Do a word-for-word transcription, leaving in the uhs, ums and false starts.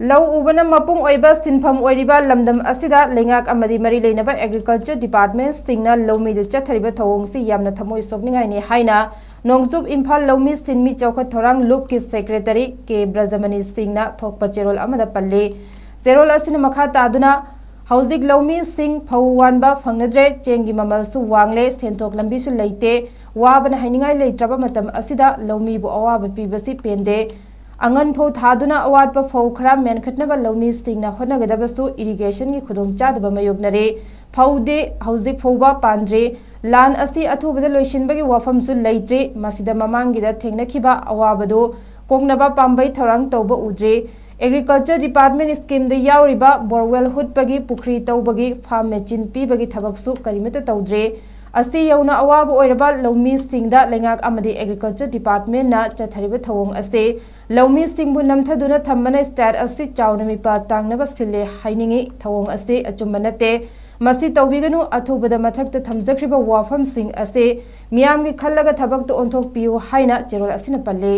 ꯂꯧ ꯎꯕꯅ ꯃꯄꯨꯡ ꯑꯣꯏꯕ ꯁꯤꯟꯐꯝ ꯑꯣꯏꯔꯤꯕ ꯂꯝꯗꯝ ꯑꯁꯤꯗ ꯂꯩꯉꯥꯛ ꯑꯃꯗꯤ ꯃꯔꯤ ꯂꯩꯅꯕ Agriculture Departmentꯁꯤꯡꯅ ꯂꯧꯃꯤꯗ ꯆꯠꯊꯔꯤꯕ ꯊꯧꯑꯣꯡꯁꯤ ꯌꯥꯝꯅ ꯊꯃꯣꯏ ꯁꯣꯛꯅꯤꯡꯉꯥꯏꯅꯤ ꯍꯥꯏꯅ ꯅꯣꯡꯆꯨꯞ ꯏꯝꯐꯥꯜ ꯂꯧꯃꯤ ꯁꯤꯟꯃꯤ ꯆꯥꯎꯈꯠ ꯊꯧꯔꯥꯡ ꯂꯨꯞꯀꯤ Secretary ꯀꯦ ꯕ꯭ꯔꯖꯃꯅꯤ ꯁꯤꯡꯅ ꯊꯣꯛꯄ ꯆꯦꯔꯣꯜ ꯑꯃꯗ ꯄꯜꯂꯤ꯫ ꯆꯦꯔꯣꯜ ꯑꯁꯤꯅ ꯃꯈꯥ ꯇꯥꯗꯨꯅ, ꯍꯧꯖꯤꯛ ꯂꯧꯃꯤꯁꯤꯡ ꯐꯧ ꯋꯥꯟꯕ ꯐꯪꯅꯗ꯭ꯔꯦ, ꯆꯦꯡꯒꯤ ꯃꯃꯜꯁꯨ ꯋꯥꯡꯂꯦ, ꯁꯦꯟꯊꯣꯛ ꯂꯝꯕꯤꯁꯨ ꯂꯩꯇꯦ, ꯋꯥꯕꯅ ꯍꯥꯏꯅꯤꯡꯉꯥꯏ ꯂꯩꯇ꯭ꯔꯕ ꯃꯇꯝ ꯑꯁꯤꯗ ꯂꯧꯃꯤꯕꯨ ꯑꯋꯥꯕ ꯄꯤꯕꯁꯤ ꯄꯦꯟꯗꯦ꯫ ꯑꯉꯟ ꯐꯧ ꯊꯥꯗꯨꯅ ꯑꯋꯥꯠꯄ ꯐꯧ ꯈꯔ ꯃꯦꯟꯈꯠꯅꯕ ꯂꯧꯃꯤꯁꯤꯡꯅ ꯍꯣꯠꯅꯒꯗꯕꯁꯨ irrigationꯒꯤ ꯈꯨꯗꯣꯡꯆꯥꯗꯕ ꯃꯥꯌꯣꯛꯅꯔꯦ꯫ ꯐꯧꯗꯤ ꯍꯧꯖꯤꯛ ꯐꯥꯎꯕ ꯄꯥꯟꯗ꯭ꯔꯤ꯫ ꯂꯥꯟ ꯑꯁꯤ ꯑꯊꯨꯕꯗ ꯂꯣꯏꯁꯤꯟꯕꯒꯤ ꯋꯥꯐꯝꯁꯨ ꯂꯩꯇ꯭ꯔꯤ꯫ ꯃꯁꯤꯗ ꯃꯃꯥꯡꯒꯤꯗ ꯊꯦꯡꯅꯈꯤꯕ ꯑꯋꯥꯕꯗꯨ ꯀꯣꯛꯅꯕ ꯄꯥꯝꯕꯩ ꯊꯧꯔꯥꯡ ꯇꯧꯕ ꯎꯗ꯭ꯔꯤ꯫ Agriculture Department schemeꯗ ꯌꯥꯎꯔꯤꯕ borewell ꯍꯨꯠꯄꯒꯤ, ꯄꯨꯈ꯭ꯔꯤ ꯇꯧꯕꯒꯤ, farm machine ꯄꯤꯕꯒꯤ ꯊꯕꯛꯁꯨ ꯀꯔꯤꯃꯠꯇ ꯇꯧꯗ꯭ꯔꯤ꯫ ꯑꯁꯤ ꯌꯧꯅ ꯑꯋꯥꯕ ꯑꯣꯏꯔꯕ ꯂꯧꯃꯤꯁꯤꯡꯗ ꯂꯩꯉꯥꯛ ꯑꯃꯗꯤ Agriculture Departmentꯅ ꯆꯠꯊꯔꯤꯕ ꯊꯧꯑꯣꯡ ꯑꯁꯤ ꯂꯧꯃꯤꯁꯤꯡꯕꯨ ꯅꯝꯊꯗꯨꯅ ꯊꯝꯕꯅ state ꯑꯁꯤ ꯆꯥꯎꯅ ꯃꯤꯄꯥꯜ ꯇꯥꯡꯅꯕ ꯁꯤꯜꯂꯦ ꯍꯥꯏꯅꯤꯡꯏ꯫ ꯊꯧꯑꯣꯡ ꯑꯁꯤ ꯑꯆꯨꯝꯕ ꯅꯠꯇꯦ꯫ ꯃꯁꯤ ꯇꯧꯕꯤꯒꯅꯨ꯫ ꯑꯊꯨꯕꯗ ꯃꯊꯛꯇ ꯊꯝꯖꯈ꯭ꯔꯤꯕ ꯋꯥꯐꯝꯁꯤꯡ ꯑꯁꯤ ꯃꯤꯌꯥꯝꯒꯤ ꯈꯜꯂꯒ ꯊꯕꯛꯇ ꯑꯣꯟꯊꯣꯛꯄꯤꯌꯨ ꯍꯥꯏꯅ ꯆꯦꯔꯣꯜ ꯑꯁꯤꯅ ꯄꯜꯂꯤ꯫